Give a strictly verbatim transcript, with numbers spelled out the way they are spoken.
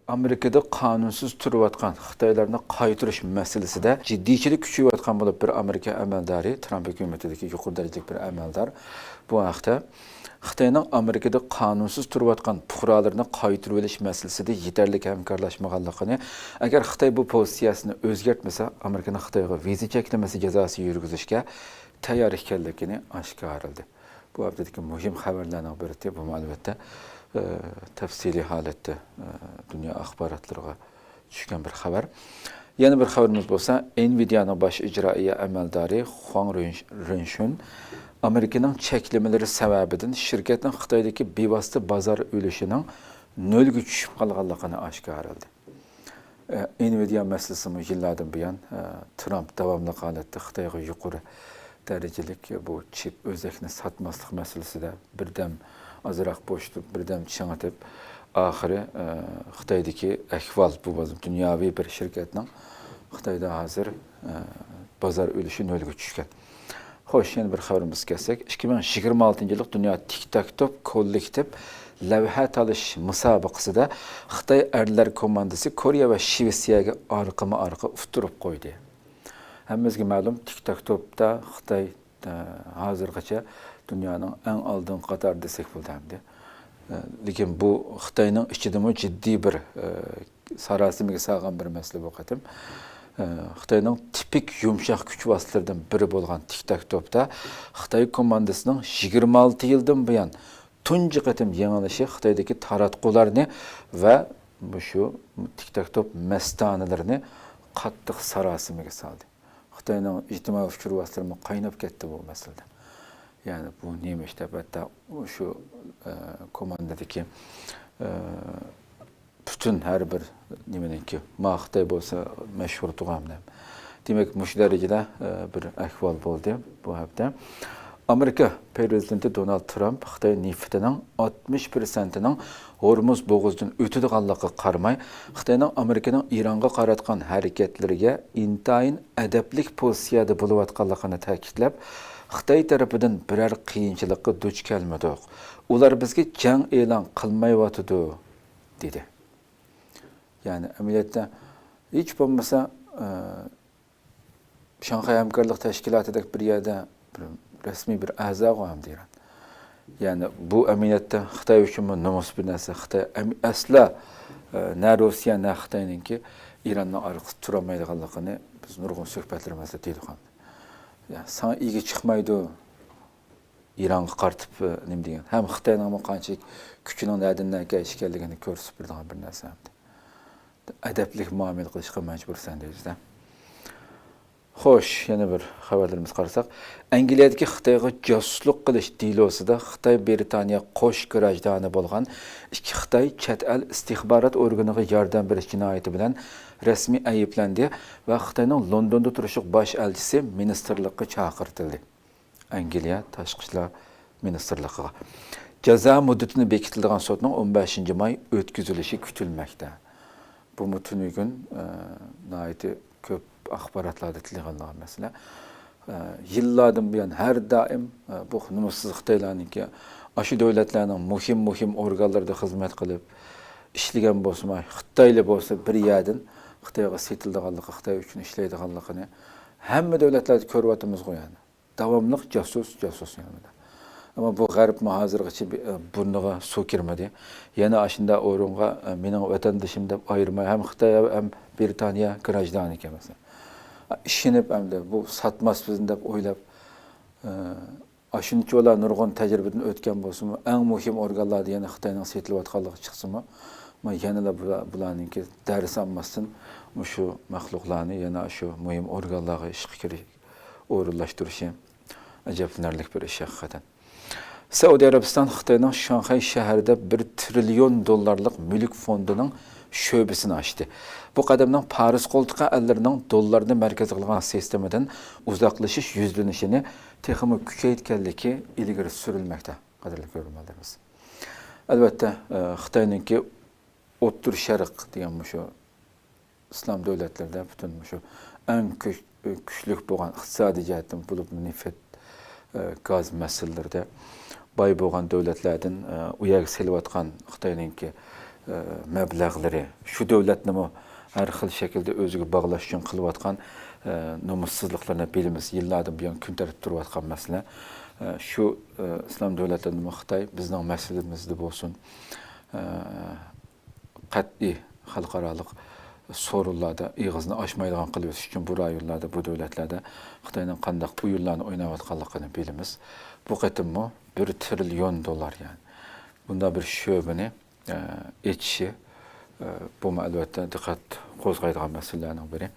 ئامېرىكىدا قانۇنسىز تۇرۇۋاتقان خىتايلارنى قايتۇرۇش مەسىلىسىدە جىددىيچىلىك كۈچىيىۋاتقان بولۇپ، بىر ئامېرىكا ئەمەلدارى، ترامپ ھۆكۈمىتىدىكى يۇقىرى دەرىجىلىك بىر ئەمەلدار بۇ ھەقتە خىتاينىڭ ئامېرىكىدا قانۇنسىز تۇرۇۋاتقان پۇقرالىرىنى قايتۇرۇۋېلىش مەسىلىسىدە يېتەرلىك ھەمكارلاشمىغانلىقىنى، ئەگەر خىتاي بۇ پوزىتسىيەسىنى ئۆزگەرتمىسە، ئامېرىكىنىڭ خىتايغا ۋىزا چەكلىمىسى جازاسى يۈرگۈزۈشكە تەييار ئىكەنلىكىنى ئاشكارىلىدى. بۇ ھەپتىدىكى مۇھىم خەۋەرلەرنىڭ بىرى، بۇمۇ ئەلۋەتتە، ئە، تەپسىلىي ھالەتتە، ئە، دۇنيا ئاخباراتلىرىغا چۈشكەن بىر خەۋەر. يەنە بىر خەۋىرىمىز بولسا، ئېنۋىدىيانىڭ باش ئىجرائىيە ئەمەلدارى خۇاڭ رېنش-، رېنشۈن ئامېرىكىنىڭ چەكلىمىلىرى سەۋەبىدىن شىركەتنىڭ خىتايدىكى بىۋاسىتە بازار ئۈلۈشىنىڭ نۆلگە چۈشۈپ قالغانلىقىنى ئاشكارىلىدى. ئە، ئېنۋىدىيا مەسىلىسىمۇ يىللاردىن بۇيان، ئە، ترامپ داۋاملىق ھالەتتە خىتايغا يۇقىرى دەرىجىلىك بۇ چىپ ئۆزەكنى ساتماسلىق مەسىلىسىدە بىردەم ئازراق بوشىتىپ، بىردەم چىڭىتىپ، ئاخىرى، ئە، خىتايدىكى ئەھۋال، بۇ دۇنياۋى بىر شىركەتنىڭ خىتايدا ھازىر، ئە، بازار ئۈلۈشى نۆلگە چۈشكەن. خوش، يەنە بىر خەۋىرىمىزگە كەلسەك، ئىككى مىڭ يىگىرمە ئالتىنچى يىللىق دۇنيا تىك تاك توپ كوللېكتىپ لەۋھە تالىشىش مۇسابىقىسىدە خىتاي ئەرلەر كوماندىسى كورېيە ۋە شىۋېتسىيەگە ئارقىمۇ ئارقا ئۇتتۇرۇپ قويدى. ھەممىمىزگە مەلۇم، تىك تاك توپتا خىتاي، ئە، ھازىرغىچە دۇنيانىڭ ئەڭ ئالدىنقى قاتارى دېسەك بولىدۇ ئەمدى. ئە، لېكىن بۇ خىتاينىڭ ئىچىدىمۇ جىددىي بىر، ئە، ساراسىمىگە سالغان بىر مەسىلە بۇ قېتىم. ئە، خىتاينىڭ تىپىك يۇمشاق كۈچ ۋاسىتىلىرىدىن بىرى بولغان تىك تاك توپتا خىتاي كوماندىسىنىڭ يىگىرمە ئالتە يىلدىن بۇيان تۇنجى قېتىم يېڭىلىشى خىتايدىكى تاراتقۇلارنى ۋە مۇشۇ تىك تاك توپ مەستانىلىرىنى قاتتىق ساراسىمىگە سالدى. خىتاينىڭ ئىجتىمائىي ئۇچۇر ۋاسىتىلىرىمۇ قايناپ كەتتى بۇ مەسىلىدە. يەنى بۇ نېمە ئىش دەپ، ھەتتا شۇ، ئە، كوماندىدىكى، ئە، پۈتۈن ھەر بىر نېمىنىڭكى، ما خىتاي بولسا مەشھۇر تۇغام دەپ. دېمەك، مۇشۇ دەرىجىدە، ئە، بىر ئەھۋال بولدى بۇ ھەپتە. ئامېرىكا پرېزىدېنتى دونالد ترامپ خىتاي نېفىتىنىڭ ئاتمىش پىرسەنتىنىڭ ھورمۇز بوغۇزىدىن ئۆتىدىغانلىقىغا قارىماي، خىتاينىڭ ئامېرىكىنىڭ ئىرانغا قاراتقان ھەرىكەتلىرىگە ئىنتايىن ئەدەپلىك پوزىتسىيەدە بولۇۋاتقانلىقىنى تەكىتلەپ، خىتاي تەرىپىدىن بىرەر قىيىنچىلىققا دۇچ كەلمىدۇق. ئۇلار بىزگە جەڭ ئېلان قىلمايۋاتىدۇ، دېدى. يەنى ئەمەلىيەتتە ھېچ بولمىسا، ئە، شاڭخەي ھەمكارلىق تەشكىلاتىدەك بىر يەردە بىر رەسمىي بىر ئەزاغۇ ئەمدى ئىران. يەنى بۇ ئەمەلىيەتتە خىتاي ئۈچۈنمۇ نومۇس بىر نەرسە. خىتاي ئەم-، ئەسلا، ئە، نە روسىيە، نە خىتاينىڭكى ئىراننىڭ ئارقىسىدا تۇرالمايدىغانلىقىنى بىز نۇرغۇن سۆھبەتلىرىمىزدە دېدۇق ئەمدى. يا، ساڭا ئىگە چىقمايدۇ، ئىرانغا قارىتىپ، ئە، نېمە دېگەن. ھەم خىتاينىڭمۇ قانچىلىك كۈچىنىڭ نەدىن نەگە ئىكەنلىكىنى كۆرسىتىپ بېرىدىغان بىر نەرسە ئەمدى. ئەدەپلىك مۇئامىلە قىلىشقا مەجبۇرسەن دەيسىز-دە. خوش، يەنە بىر خەۋەرلىرىمىزگە قارىساق، ئەنگلىيەدىكى خىتايغا جاسۇسلۇق قىلىش دېلوسىدا خىتاي بىرىتانىيە قوش گىراژدانى بولغان ئىككى خىتاي چەت ئەل ئىستىخبارات ئورگىنىغا ياردەم بېرىش جىنايىتى بىلەن رەسمىي ئەيىبلەندى ۋە خىتاينىڭ لوندوندا تۇرۇشلۇق باش ئەلچىسى مىنىستىرلىققا چاقىرتىلدى. ئەنگلىيە تاشقى ئىشلار مىنىستىرلىقىغا. جازا مۇددىتىنى بېكىتىلىدىغان سوتنىڭ ئون بەشىنچى ماي ئۆتكۈزۈلۈشى كۈتۈلمەكتە. بۇمۇ تۈنۈگۈن، ئە، ناھايىتى كۆپ ئاخباراتلاردا تىلغا ئېلىنغان مەسىلە. ئە، يىللاردىن بۇيان ھەر دائىم، ئە، بۇ نومۇسسىز خىتايلارنىڭكى ئاشۇ دۆلەتلەرنىڭ مۇھىم، مۇھىم ئورگانلىرىدا خىزمەت قىلىپ ئىشلىگەن بولسىمۇ، خىتايلار بولسا بىر يەردىن خىتايغا سېتىلىدىغانلىقى، خىتاي ئۈچۈن ئىشلەيدىغانلىقىنى ھەممە دۆلەتلەردە كۆرۈۋاتىمىزغۇ يەنى. داۋاملىق جاسۇس، جاسۇس يەنە. ئەمما بۇ غەربمۇ ھازىرغىچە بى-، بۇرنىغا سۇ كىرمىدى. يەنە ئاشۇنداق ئورۇنغا، مېنىڭ ۋەتەندىشىم دەپ ئايرىماي، ھەم خىتاي، ھەم بىرىتانىيە گىراژدانى ئىكەن مەسىلەن. ئىشىنىپ ئەمدى بۇ ساتماس بىزنى دەپ ئويلاپ، ئاشۇنچىۋالا نۇرغۇن تەجرىبىدىن ئۆتكەن بولسىمۇ، ئەڭ مۇھىم ئورگانلاردا يەنە خىتاينىڭ سېتىلىۋاتقانلىقى چىقسىمۇ، مانا يەنىلا بۇلا-، بۇلارنىڭكى دەرس ئالماستىن مۇشۇ مەخلۇقلارنى يەنە شۇ مۇھىم ئورگانلارغا ئىشقا كىرىش، ئورۇنلاشتۇرۇشى ئەجەبلىنەرلىك بىر ئىش ھەقىقەتەن. سەئۇدى ئەرەبىستان خىتاينىڭ شاڭخەي شەھىرىدە بىر تىرىليون دوللارلىق مۈلۈك فوندىنىڭ شۆبىسىنى ئاچتى. بۇ قەدەمنىڭ پارس قولتۇقى ئەللىرىنىڭ دوللارنى مەركەز قىلغان سىستېمىدىن ئۇزاقلىشىش يۈزلىنىشىنى تېخىمۇ كۈچەيتكەنلىكى ئىلگىرى سۈرۈلمەكتە، قەدىرلىك كۆرۈرمەنلىرىمىز. ئەلۋەتتە، ئە، خىتاينىڭكى ئوتتۇرا شەرق دېگەن مۇشۇ ئىسلام دۆلەتلىرىدە پۈتۈن مۇشۇ ئەڭ كۈچ-، كۈچلۈك بولغان ئىقتىسادىي جەھەتتىن بولۇپ نېفىت، ئە، گاز مەسىلىلىرىدە باي بولغان دۆلەتلەردىن، ئە، ئۇ يەرگە سېلىۋاتقان خىتاينىڭكى، مەبلەغلىرى، شۇ دۆلەتنىمۇ ھەر خىل شەكىلدە ئۆزىگە باغلاش ئۈچۈن قىلىۋاتقان نومۇسسىزلىقلىرىنى بىلىمىز. يىللاردىن بۇيان كۈن تەرتىپتە تۇرۇۋاتقان مەسىلە. شۇ ئىسلام دۆلەتلىرىدىمۇ خىتاي بىزنىڭ مەسىلىمىزدە بولسۇن، قەتئىي خەلقئارالىق سورۇنلاردا ئېغىزىنى ئاچمايدىغان قىلىۋېتىش ئۈچۈن بۇ رايونلاردا، بۇ دۆلەتلەردە خىتاينىڭ قانداق ئويۇنلارنى ئويناۋاتقانلىقىنى بىلىمىز. بۇ قېتىممۇ بىر تىرىليون دوللار، يەنى بۇنداق بىر شۆبىنى ئە، ئېچىشى، ئە، بۇمۇ ئەلۋەتتە دىققەت قوزغايدىغان مەسىلىلەرنىڭ بىرى.